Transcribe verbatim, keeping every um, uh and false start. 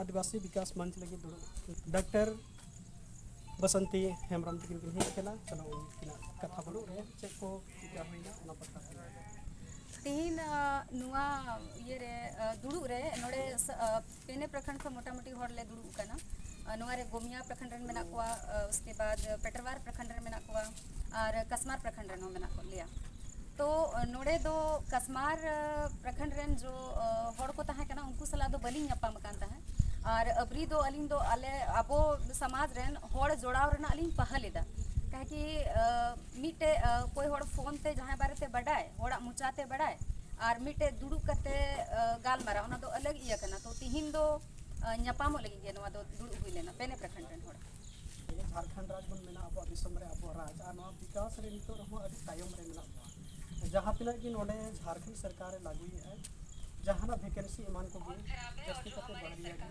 ᱟᱹᱫᱤᱵᱟᱹᱥᱤ ᱵᱤᱠᱟᱥ ᱢᱚᱧᱪ ᱞᱟᱹᱜᱤᱫ ᱫᱩᱲᱩᱵ ᱰᱟᱠᱛᱟᱨ ᱵᱟᱥᱚᱱᱛᱤ ᱦᱮᱢᱵᱨᱚᱢ ᱛᱟᱹᱠᱤᱱ ᱠᱤᱱ ᱦᱮᱡ ᱟᱠᱟᱱᱟ᱾ ᱪᱚᱞᱚ ᱩᱱᱠᱤᱱᱟᱜ ᱠᱟᱛᱷᱟ ᱵᱟᱹᱱᱩᱜ ᱨᱮ ᱪᱮᱫ ᱠᱚ ᱪᱤᱠᱟ ᱦᱩᱭᱱᱟ ᱚᱱᱟ ᱵᱟᱠᱷᱨᱟ ᱛᱮ᱾ ᱛᱤᱦᱤᱧ ᱱᱚᱣᱟ ᱤᱭᱟᱹ ᱨᱮ ᱫᱩᱲᱩᱵ ᱨᱮ ᱱᱚᱰᱮ ᱯᱮᱱᱮ ᱯᱨᱚᱠᱷᱚᱸᱰ ᱠᱷᱚᱱ ᱢᱚᱴᱟᱢᱩᱴᱤ ᱦᱚᱲ ᱞᱮ ᱫᱩᱲᱩᱵ ᱟᱠᱟᱱᱟ᱾ ᱱᱚᱣᱟ ᱨᱮ ᱜᱳᱢᱤᱭᱟ ᱯᱨᱚᱠᱷᱚᱸᱰ ᱨᱮᱱ ᱢᱮᱱᱟᱜ ᱠᱚᱣᱟ, ᱩᱥᱠᱮ ᱵᱟᱫ ᱯᱮᱴᱨᱣᱟᱨ ᱯᱨᱚᱠᱷᱚᱸᱰ ᱨᱮ ᱢᱮᱱᱟᱜ ᱠᱚᱣᱟ ᱟᱨ ᱠᱟᱥᱢᱟᱨ ᱯᱨᱚᱠᱷᱚᱸᱰ ᱨᱮᱱ ᱦᱚᱸ ᱢᱮᱱᱟᱜ ᱠᱚ ᱞᱮᱭᱟ᱾ ᱛᱚ ᱱᱚᱰᱮ ᱫᱚ ᱠᱟᱥᱢᱟᱨ ᱯᱨᱚᱠᱷᱚᱸᱰ ᱨᱮᱱ ᱡᱚ ᱦᱚᱲ ᱠᱚ ᱛᱟᱦᱮᱸ ᱠᱟᱱᱟ, ᱩᱱᱠᱩ ᱥᱟᱞᱟᱜ ᱫᱚ ᱵᱟᱹᱞᱤᱧ ᱧᱟᱯᱟᱢ ᱟᱠᱟᱱ ᱛᱟᱦᱮᱸᱫ᱾ ᱟᱨ ᱟᱵᱨᱤ ᱫᱚ ᱟᱹᱞᱤᱧ ᱫᱚ ᱟᱞᱮ ᱟᱵᱚ ᱥᱚᱢᱟᱡᱽ ᱨᱮᱱ ᱦᱚᱲ ᱡᱚᱲᱟᱣ ᱨᱮᱱᱟᱜ ᱞᱤᱧ ᱯᱟᱹᱦᱟᱹ ᱞᱮᱫᱟ᱾ ᱠᱟᱦᱮᱸ ᱠᱤ ᱢᱤᱫᱴᱮᱡ ᱚᱠᱚᱭ ᱦᱚᱲ ᱯᱷᱳᱱ ᱛᱮ ᱡᱟᱦᱟᱸᱭ ᱵᱟᱨᱮᱛᱮ ᱵᱟᱰᱟᱭ, ᱦᱚᱲᱟᱜ ᱢᱚᱪᱟᱛᱮ ᱵᱟᱰᱟᱭ, ᱟᱨ ᱢᱤᱫᱴᱮᱡ ᱫᱩᱲᱩᱵ ᱠᱟᱛᱮ ᱜᱟᱞᱢᱟᱨᱟᱣ, ᱚᱱᱟ ᱫᱚ ᱟᱞᱟᱜᱽ ᱤᱭᱟᱹ ᱠᱟᱱᱟ᱾ ᱛᱚ ᱛᱤᱦᱤᱧ ᱫᱚ ᱧᱟᱯᱟᱢᱚᱜ ᱞᱟᱹᱜᱤᱫ ᱜᱮ ᱱᱚᱣᱟ ᱫᱚ ᱫᱩᱲᱩᱵ ᱦᱩᱭ ᱞᱮᱱᱟ ᱯᱮᱱᱮ ᱯᱨᱚᱠᱷᱚᱸᱰ ᱨᱮᱱ ᱦᱚᱲ᱾ ᱡᱷᱟᱲᱠᱷᱚᱸᱰ ᱨᱟᱡᱽ ᱵᱚᱱ ᱢᱮᱱᱟ ᱟᱵᱚᱣᱟᱜ ᱫᱤᱥᱚᱢ ᱨᱮ ᱟᱵᱚᱣᱟᱜ ᱨᱟᱡᱽ, ᱟᱨ ᱱᱚᱣᱟ ᱵᱤᱠᱟᱥ ᱨᱮ ᱱᱤᱛᱚᱜ ᱨᱮᱦᱚᱸ ᱟᱹᱰᱤ ᱛᱟᱭᱚᱢ ᱨᱮ ᱢᱮᱱᱟᱜ ᱵᱚᱱᱟ᱾ ᱡᱟᱦᱟᱸ ᱛᱤᱱᱟᱹᱜ ᱜᱮ ᱱᱚᱰᱮ ᱡᱷᱟᱲᱠᱷᱚᱸᱰ ᱥᱚᱨᱠᱟᱨᱮ ᱞᱟᱹᱜᱩᱭᱮᱫᱼᱟ, ᱡᱟᱦᱟᱱᱟᱜ ᱵᱷᱮᱠᱮᱱᱥᱤ ᱮᱢᱟᱱ ᱠᱚᱜᱮ ᱡᱟᱹᱥᱛᱤ ᱠᱟᱛᱮ ᱵᱟᱦᱨᱤᱭᱟ ᱜᱮ